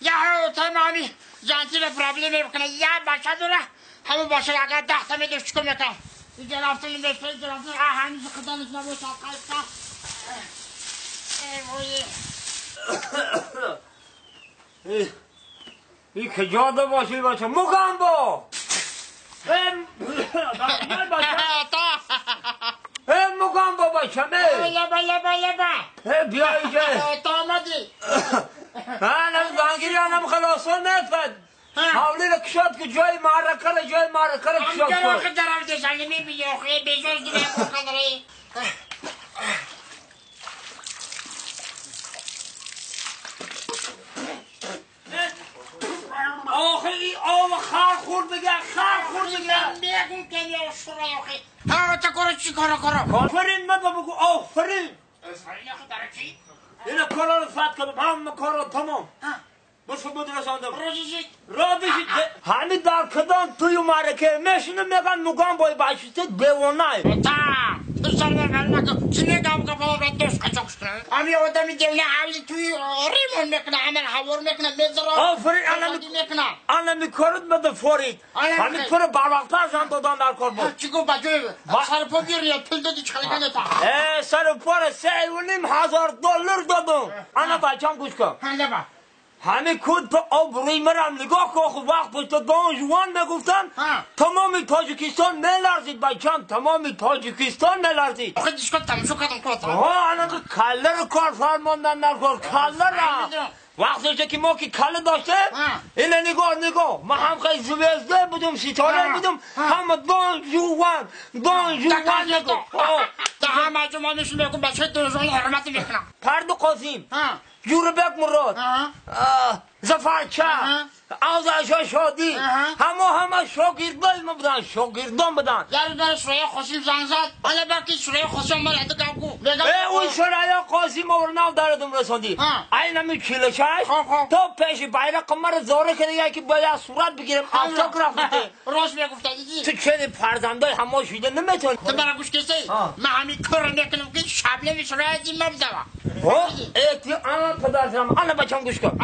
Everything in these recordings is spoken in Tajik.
Я тамами жантила проблема бикна. Я бача дора. Ҳамон бача агар 10 та медошт чикор мекард? Иҷа рафтам, иҷа рафтам, ҳанӯз худо набошад қайса. Эй вой. ای کجا باشی بچه مگامبو ای مگامبو بچه لبا لبا لبا بیا اینجا تا آمدی من از زنگیری هم خلاصان نفت حاولی را کشاد که جای معرکه را جای معرکه را کشاد کن آخه درم دشنگی میبینی آخه بیزوز دیگه قدره آخه این آب خر خورد بگه خر خورد بگه میگم که یا شورا آخه ها تا کارو چی کارو کارو آفرین من بگو آفرین آفرین آخه برای چی اینا کارا رو فتح کردم همه کارا تمام بس بود رساندم رادشید همین در کدام توی معرکه میشینم میگن مگام بای باشید دیوانه تا تو سر نکن چی میگم که بابا دوست قچاق شدن همین آدمی دیوانه حالی توی ریمون میکنه عمل هوار میکنه میذاره آفرین انا میکارد بده فورید همین کار بروقت زن دادن در کار بود چی گفت بچه سر پا بیاری پول دادی چیکار کنی تا سر پا 3,500 دلار دادم انا بچم گوش کن همه کود به آبروی مرم نگاه کن خب وقت پشت دان جوان میگفتن تمام تاجیکستان میلرزید بچم تمام تاجیکستان میلرزید آخه دیشکا تماشا کردم کار ها انا کله رو کار فرماندن در کار کله را وقتی که ما که کله داشته اینه نگاه نگاه ما هم خیلی زوزده بودم ستاره بودم همه دان جوان دان جوان نگاه ده همه جوان میشون میگم بچه دان جوان حرمت میکنم پرد قاسم جوربک مراد زفرچه آزادشاه شادی همه همه شاگردای ما بودن شاگردان بودن یارو داره شورای قاسم زنگ زد حالا بکی شورای قاسم مرا گو اون شورای قاسم اور ناو داردم رساندی اینمی 46 تا پیش بیرق مرا زوره کرده که باید صورت بگیرم autograph بده راست میگفت دیدی تو چه فرزندای همه شده نمیتونی تو مرا گوش کسی من همین کار میکنم که شبله شورای ما بدم ای انا پدرم انا بچم گوش کن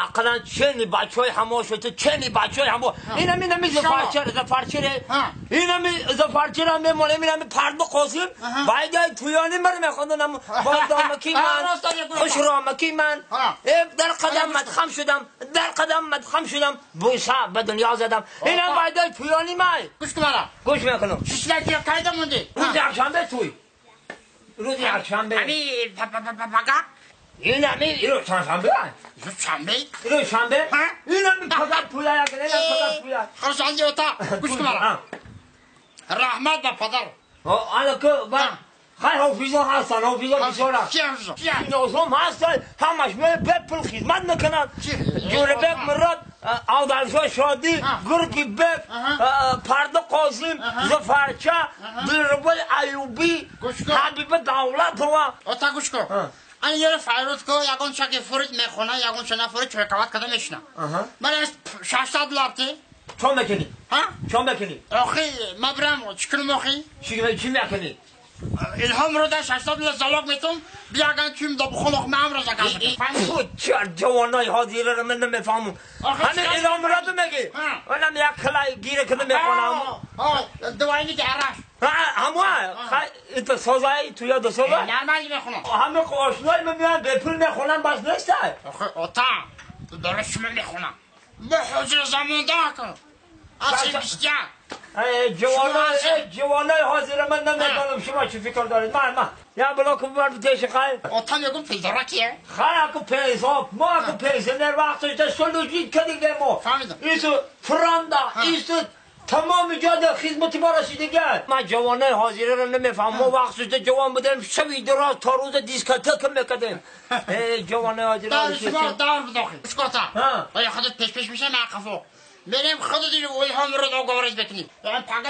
اقلا چنی بچهای همه شده چنی بچهای همه اینم اینم زفرچه زفرچه اینم زفرچه را میمونه اینم پرد قاسم باید تویانی مر میخوندم بادامکی من خوشرامکی من در قدم مدخم شدم در قدم مدخم شدم بوسه به دنیا زدم اینم باید تویانی من گوش کن مرا گوش میکنم شیشلکی کایده موندی روز یکشنبه توی روز یکشنبه همین پاپا این همین روز چندشنبه روز شنبه روز شنبه این همین پدر پویا یک این پدر پویا خوشحالی اوتا گوش کن مرا رحمت به پدر آنها که خیلی حافظان هستن حافظان بسیارن نازم هستن همش به پول خدمت میکنن جوربک مراد آدرشاه شادی گرگی بک پرده قاسم زفرچه دلربای ایوبی حبیب دولت ها اوتا گوش کن انا یه فیروز کو یگون شکی فرید میخونه یگون شنا فرید چرکوات کده میشنه من از 600 دلار تی چون میکنی ها چون میکنی آخی ما برم چیکار میخی چی میکنی الهام رو در 600 دلار زلاق میتون بیا گن تیم دو بخون من امروز گم چه جوانای حاضر رو من نمیفهمم همین الهام رو میگی منم یک کلای گیره که میخونم دوایی که عرش همه ایت سازای تو یاد سازای نرمالی میخونم همه آشنای من میان به پول میخونم بس نیست آخه اوتا درست میخونم ما حضور زمان دارم اصلا بیشتر جوانای حاضر من نمیدونم شما چی فکر دارید من یا بلاک بر دیش خای اوتا میگم پول داره کیه خای کو پیسا ما کو پیسه نر وقتش ده سلوجی کدی ما ایسو فراندا ایسو تمام جاده خدمت ما رسیدگه من جوانای حاضر رو نمیفهمم ما وقتش جوان بودیم شبی دراز تا روز دیسکوتک میکردیم جوانای حاضر دار شما دار بداخل اسکوتا آیا خودت پیش پیش میشه من قفو میریم خود دیگه الهام رو دو گوارش بکنیم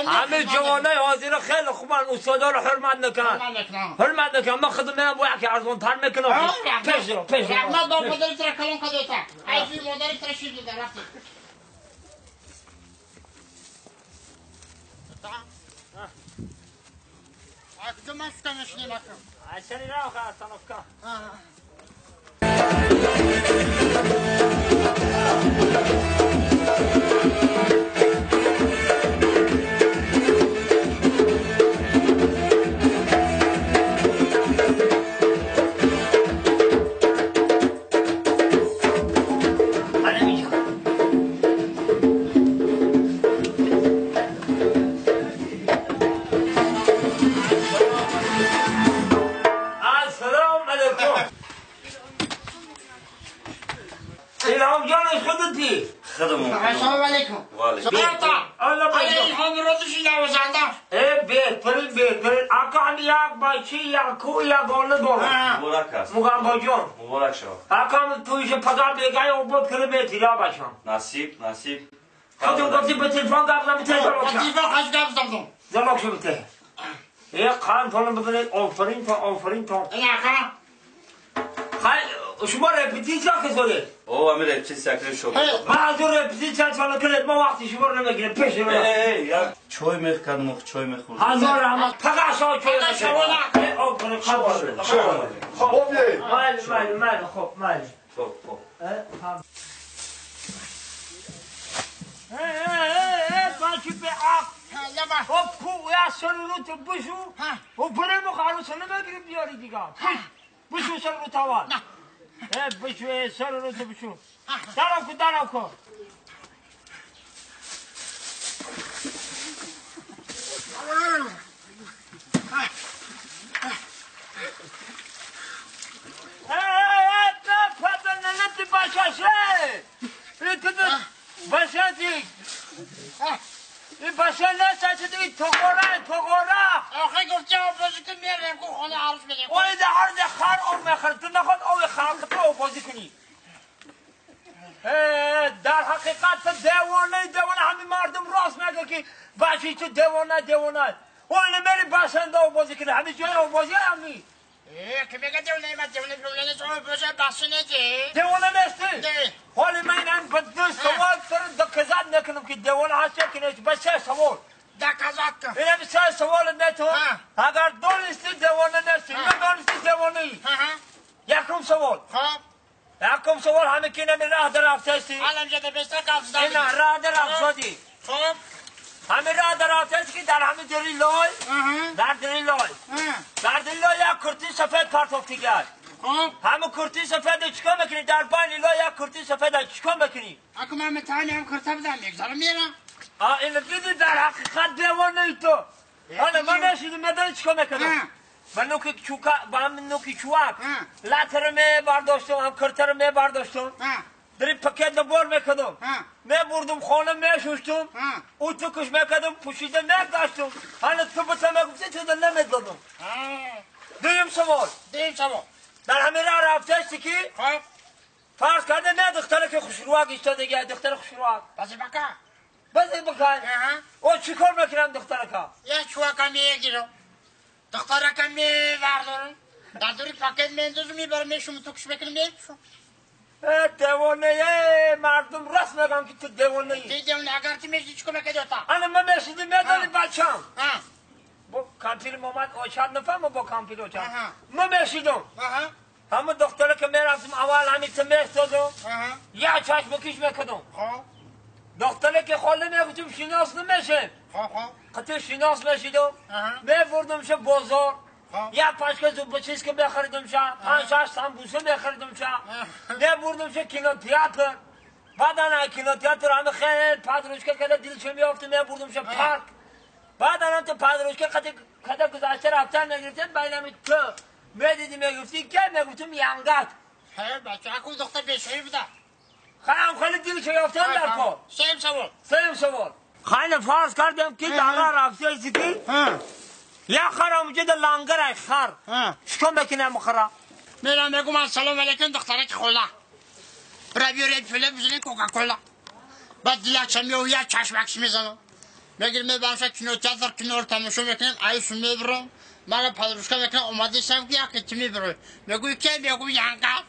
همه جوانای حاضر خیلی خوبن استادا رو حرمت نکنن حرمت نکنن من خودم میرم با یکی ارزان تر میکنم پیش رو پیش رو رحمت با پدرت را کلام کده تا ایفی مادرت را شیر داده رفتی کجا من سکن نشینیم اکرم سری راه آخه خودی خودمون السلام علیکم سلام هم نوازنده ای بهترین بهترین آقا یک بچه یک کو یک گله دارم مبارک است مغام جان مبارک شو آقا تویش پگاه بگای او بود کلی بهتریا باشم نصیب نصیب خودم گفتی به تلفن گفتم تلفن خش گفتم زلوک شو بته ای خان تون ببینید آفرین تا آفرین تا این آقا خیلی شما رپتیسیا که زده او امیر رپتیسیا که شو من از اون رپتیسیا چاله کنید ما وقتی شما رو نمیگیریم پیش رو ای یک چای میخوردم چای میخوردم هزار رحمت پگاه شو چای آفرین خب خب مال مال مال خب مال خب خب ای بچه به آق خب کو یا سر رو تو بشو و بریم خالص نمیگیریم بیاری دیگه بشو سر رو تاوان بشو سر رو تو بشو دارم کو دارم کو این بچه نه چه تقوره تقوره آخه گفتی آب بازی کن میارم که خانه عروس بدیم اون ده هر ده خر آب میخوره تو نخواد آب خر تو آب بازی کنی در حقیقت دیوانه دیوانه همین مردم راست میگه که بچه تو دیوانه دیوانه اون نمیری بسنده آب بازی کنی همین جای آب بازی همی که میگه دیوانه من دیوانه دیوانه آب بازی بسنده دیوانه نیستی حالی من این بدو سوال سر دکزاد نکنم که دیوانه هست که نیست بس سه سوال دکزاد کن اینم سه سوال نه تو اگر دونستی دیوانه نیستی نه دونستی دیوانه ای یکم سوال خب یکم سوال همه که نمی راه در رفته الان جده بستر قفز نه راه در رفته خب همه راه در رفته که در همه دری لای در دری لای در دری لای یک کرتی سفید پرتافتی کرد خب همه کرتی سفید چیکار میکنی در بین لای یک کرتی سفید چیکار میکنی اگه من متانی هم کرتا بدم یک ذره میرم اینو دیدی در حقیقت دیوانه ای تو حالا من نشیدم نداری چیکار میکنم من نوکی چوکا با هم نوکی چواک لاتر می برداشتم هم کرتر می برداشتم در پکت بار میکردم میبردم خانه میشوشتم او تو کش میکردم پوشیده میگذاشتم حالا تو بتا میگفتی تو نمیدادم دویم سوال دویم سوال در همین راه رفته که خب فرض کرده نه دختره که خوشرواک ایستاده دیگه دختر خوشرواک بازی بکن بازی بکن او چیکار میکنم دختره که یه چواکم میگیرم دختره که میبردارم در دوری پاکت میندازم میبرم میشم تو کش میکنم میپوشم دیوانه مردم راست میگم که تو دیوانه ای دیوانه اگر تو میشی چیکار میکردی تا انا من میشیدم میدانی بچم با کامپیل اومد اوچاد نفهم با کامپیل اوچاد من میشیدم همه دختره که میرفتم اول همین تو میستادم یا چشم کش میکردم دختره که خاله میگفتم شناس نمیشه قطعی شناس میشیدم میبردم شه بازار یا پنج که چیز که بخریدم شه پنج شش سمبوسه بخریدم شه میبردم شه کینو تئاتر بعدا کینو تئاتر همه خیلی پادروشکا که دلش میافت میبردم شه پارک بعدا هم تو پادروشکا قطعی کده گذشته رفتن میگرفتن بعدم تو میدیدی میگفتی که میگفتم ینگت بچه اکو دختر بشوی بوده خیلی خیلی دلش یافتن در کار سیم سوال سیم سوال خیلی فرض کردم که دارا رفته سکی یا خر اونجا در لنگر خر چیکار میکنم خرا میرم بگم السلام علیکم دخترک خوله برا بیارید فله بزنین کوکاکولا بعد دیلچم میو یا چشمکش میزنم میگیرم میبرم کنار تئاتر کنار تماشا میکنم عیش میبرم مرا پدروشکا میکنم اومده سم که یکی تو میبره میگوی که میگوی ینگا